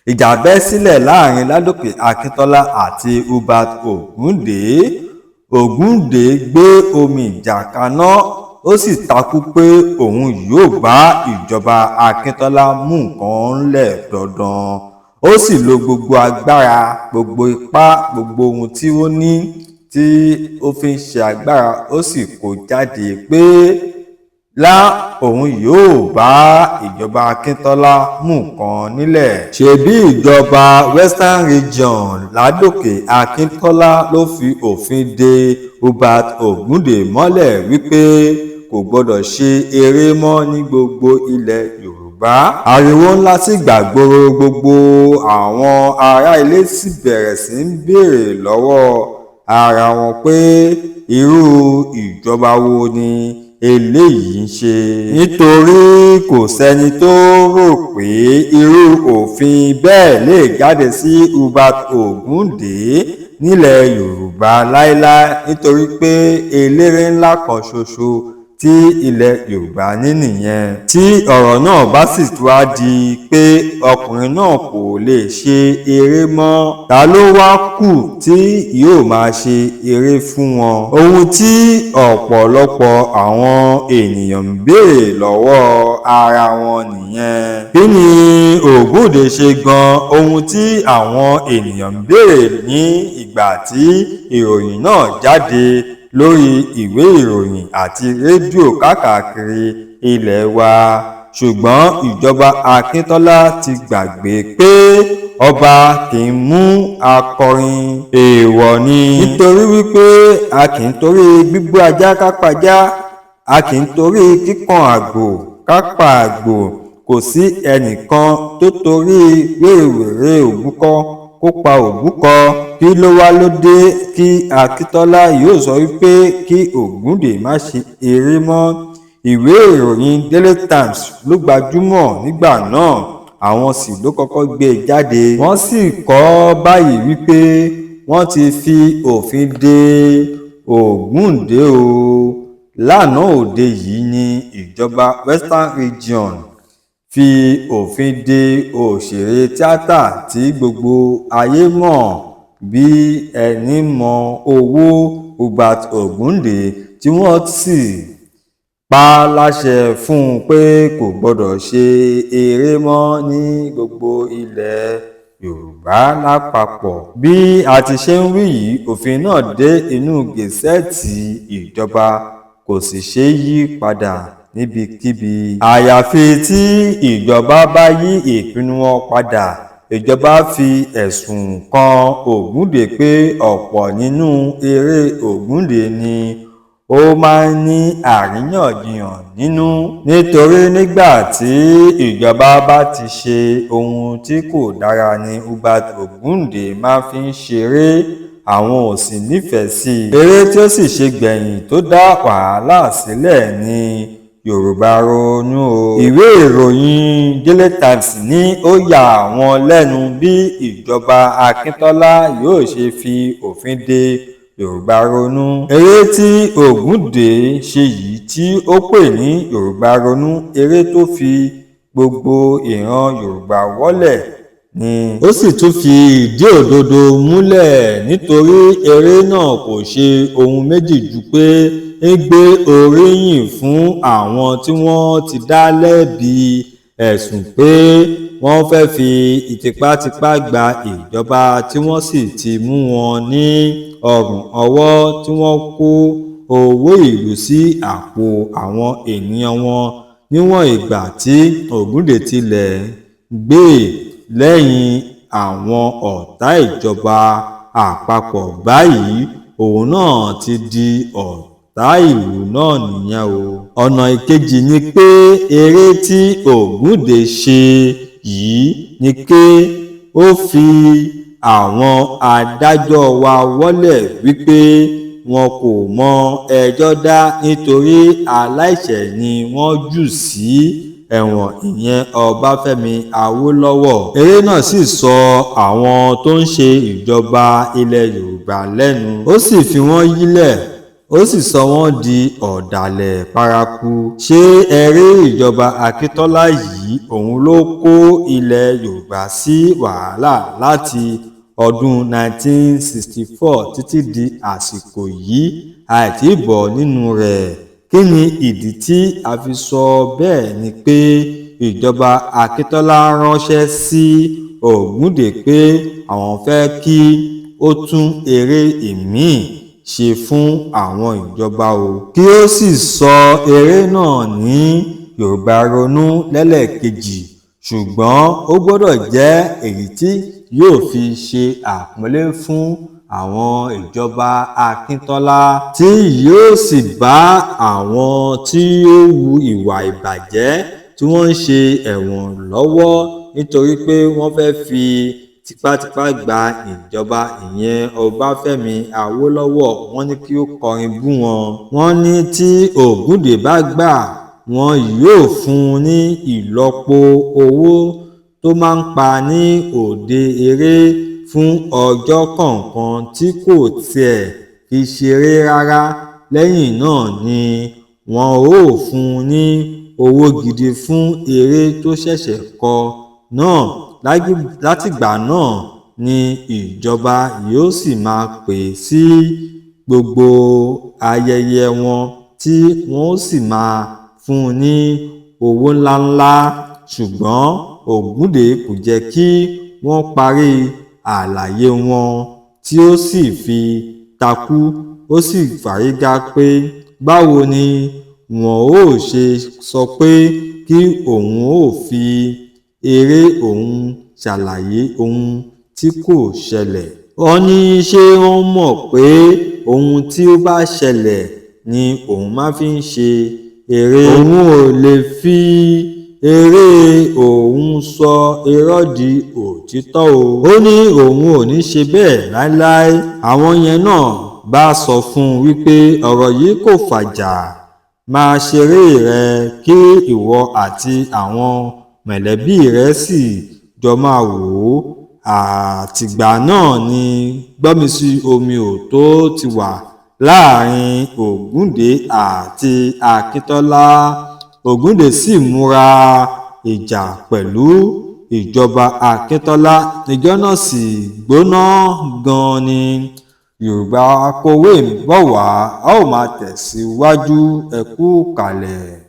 Ìjà bẹ́ sílẹ̀ láàrin Ládòkè Akíntọ́lá àti Hubert Ògúndé. Ògúndé gbé omi ìjà kaná, ó sì takú pé òun yóò bá ìjọba Akíntọ́lá mú nǹkan lẹ̀ dandan. Ó sì lo gbogbo agbára, gbogbo ipá, gbogbo ohun tí ó ní tí ó fi ń ṣe agbára, ó sì kó jáde pé lá òun yóò bá ìjọba Akíntọ́lá mú nǹkan nílẹ̀. Ṣebí ìjọba Western Region Ládòkè Akíntọ́lá ló fi òfin de Hubert Ògúndé mọ́lẹ̀ wípé kò gbọ́dọ̀ ṣe eré mọ́ ní gbogbo ilẹ̀ Yorùbá. Ariwo ńlá sì gbàgbóró, gbogbo àwọn ará ilé sì bẹ̀rẹ̀ sí í béèrè lọ́wọ́ ara wọn pé irú ìjọba wo ni eléyìí ń ṣe, nítorí kò sẹ́ni tó rò pé irú òfin bẹ́ẹ̀ lè jáde sí Hubert Ògúndé nílẹ̀ Yorùbá láéláé, nítorí pé eléré ńlá kan ṣoṣo tí ilẹ̀ Yorùbá ní nìyẹn. Tí ọ̀rọ̀ náà bá sì wá di pé ọkùnrin náà kò lè ṣe eré mọ́, ta ló wáá kù tí yóò máa ṣe eré fún wọn? Ohun tí ọ̀pọ̀lọpọ̀ àwọn èèyàn ń béèrè lọ́wọ́ ara wọn nìyẹn. Kí ni Ògúndé ṣe gan-an? Ohun tí àwọn èèyàn ń béèrè ní ìgbà tí ìròyìn náà jáde lórí ìwé ìròyìn àti rédíò káàkiri ilé wa. Ṣùgbọ́n ìjọba Akíntọ́lá ti gbàgbé pé ọba kì í mú akọrin, èèwọ̀ ni, nítorí wípé a kì í torí gbígbó ajá ká pajá, a kì í torí kíkan àgbò ká pa àgbò. Kò sí ẹnìkan tó torí wérewère òbúkọ kó pa òbúkọ. Kí ló wáá dé tí Akíntọ́lá yóò sọ wípé kí Ògúndé má ṣe eré mọ́? Ìwé ìròyìn Daily Times ló gbajúmọ̀ nígbà náà, àwọn sì ló kọ́kọ́ gbé e jáde. Wọ́n sì kọ ọ́ báyìí wípé wọ́n ti fi òfin de Ògúndé o. Lánàá òde yìí ní ìjọba Western Region fi òfin de òṣèré tíátà tí gbogbo ayé mọ̀ bíi ẹni mọ owó, Hubert Ògúndé, tí wọ́n sì pa á láṣẹ fún un pé kò gbọ́dọ̀ ṣe eré mọ́ ní gbogbo ilẹ̀ Yorùbá lápapọ̀. Bí a ti ṣe ń wí yìí, òfin náà dé inú gásẹ́ẹ̀tì ìjọba, kò sì ṣeé yí padà níbikíbi, àyàfi tí ìjọba bá yí ìpinnu wọn padà. Ìjọba fi ẹ̀sùn kan Ògúndé pé ọ̀pọ̀ nínú eré Ògúndé ni ó máa ń ní àríyànjiyàn nínú, nítorí nígbà tí ìjọba bá ti ṣe ohun tí kò dára ní Hubert Ògúndé máa fi ń ṣeré, àwọn ò sì nífẹ̀ẹ́ sí i. Eré tó sì ṣe gbẹ̀yìn tó dá wàhálà sílẹ̀ ní Yorùbá Ronú o. Ìwé ìròyìn Daily Times ní ó ya àwọn lẹ́nu bí ìjọba Akíntọ́lá yóò ṣe fi òfin de Yorùbá Ronú. Eré tí Ògúndé ṣe yìí tí ó pè ní Yorùbá Ronú, eré tó fi gbogbo ìran Yorùbá wọlé ni. Ó sì tún fi ìdí òdodo múlẹ̀, nítorí eré náà kò ṣe ohun méjì ju pé ń gbé oríyìn fún àwọn tí wọ́n ti dá lẹ́bi ẹ̀sùn pé wọ́n fẹ́ẹ́ fi tipátipá gba ìjọba, tí wọ́n sì ti mú wọn ní ọrùn ọwọ́, tí wọ́n kó owó ìlú sí àpò àwọn èèyàn wọn. Níwọ̀n ìgbà tí Ògúndé tilẹ̀ ń gbè lẹ́yìn àwọn ọ̀tá ìjọba àpapọ̀ báyìí, òun náà ti di ọ̀tá ìlú náà nìyẹn o. Ọ̀nà ìkejì ni pé eré tí Ògúndé ṣe yìí ni pé ó fi àwọn adájọ́ wa wọlé wípé wọn kò mọ ẹjọ́ dá, nítorí aláìṣẹ̀ ni wọ́n jù sí ẹ̀wọ̀n, ìyẹn Ọbáfẹ́mi Awólọ́wọ̀. Eré náà sì sọ àwọn tó ń ṣe ìjọba ilẹ̀ Yorùbá lẹ́nu, ó sì fi wọ́n yílẹ̀. Ó sì sọ wọ́n di ọ̀dàlẹ̀ paraku. Ṣé ẹ rí ìjọba Akíntola yìí, òun ló kó ilẹ̀ Yorùbá sí wàhálà láti ọdún 1964 títí di àsìkò yìí, a ò tí ì bọ́ nínú rẹ̀. Kín ní ìdí tí a fi sọ bẹ́ẹ̀ ni pé ìjọba Akíntola ránṣẹ́ sí Ògúndé pé àwọn fẹ́ kí ó tún eré ìmíì ṣe fún àwọn ìjọba o, kí ó sì sọ eré náà ní Yorùbá Ronú Lẹ́lẹ́kejì, ṣùgbọ́n ó gbọ́dọ̀ jẹ́ èyí tí yóò fi ṣe àpọ́nlé fún àwọn ìjọba Akíntola, tí yóò sì bá àwọn tí ó hu ìwà ìbàjẹ́ tí wọ́n ń ṣe ẹ̀wọ̀n lọ́wọ́ nítorí pé wọ́n fẹ́ẹ́ fi tipátipá gba ìjọba, ìyẹn Ọbáfẹ́mi Awólọ́wọ̀. Wọ́n ní kí ó kọrin bú wọn. Wọ́n ní tí Ògúndé bá gbà, wọn yóò fún un ní ìlọ́po owó tó máa ń pa ní òde eré fún ọjọ́ kọ̀ọ̀kan tí kò tiẹ̀ fi ṣeré rárá. Lẹ́yìn náà ni wọn ó fún un ní owó gidi fún eré tó ṣẹ̀ṣẹ̀ kọ náà. Látìgbà náà ni ìjọba yóò sì máa pè é sí gbogbo ayẹyẹ wọn, tí wọn ó sì máa fún un ní owó ńláńlá. Ṣùgbọ́n Ògúndé kò jẹ́ kí wọ́n parí àlàyé wọn tí ó sì fi takú, ó sì fárígá pé báwo ni wọn ó ṣe sọ pé kí òun ó fi eré òun ṣàlàyé ohun tí kò ṣẹlẹ̀. Wọ́n ní ṣé wọ́n mọ̀ pé ohun tí ó bá ṣẹlẹ̀ ni òun máa fi ń ṣe eré? Òun ò lè fi eré òun sọ irọ́ di òtítọ́ o. Ó ní òun ò ní ṣe bẹ́ẹ̀ láéláé. Àwọn yẹn náà bá sọ fún un wípé ọ̀rọ̀ yìí kò fàjà, máa ṣeré rẹ kí ìwọ àti àwọn mọ̀lẹ́bí rẹ sì jọ máa wò ó. Àtìgbà náà ni gbọ́nmi-sí-omi-ò-tó ti wà láàrin Ògúndé àti Akíntola. Ògúndé sì múra ìjà pẹ̀lú ìjọba Akíntola, ìjọ náà sì gbóná gan-an ni. Yorùbá Kòwe ń bọ̀ wá, a ó máa tẹ̀síwájú. Ẹ kú kalẹ̀.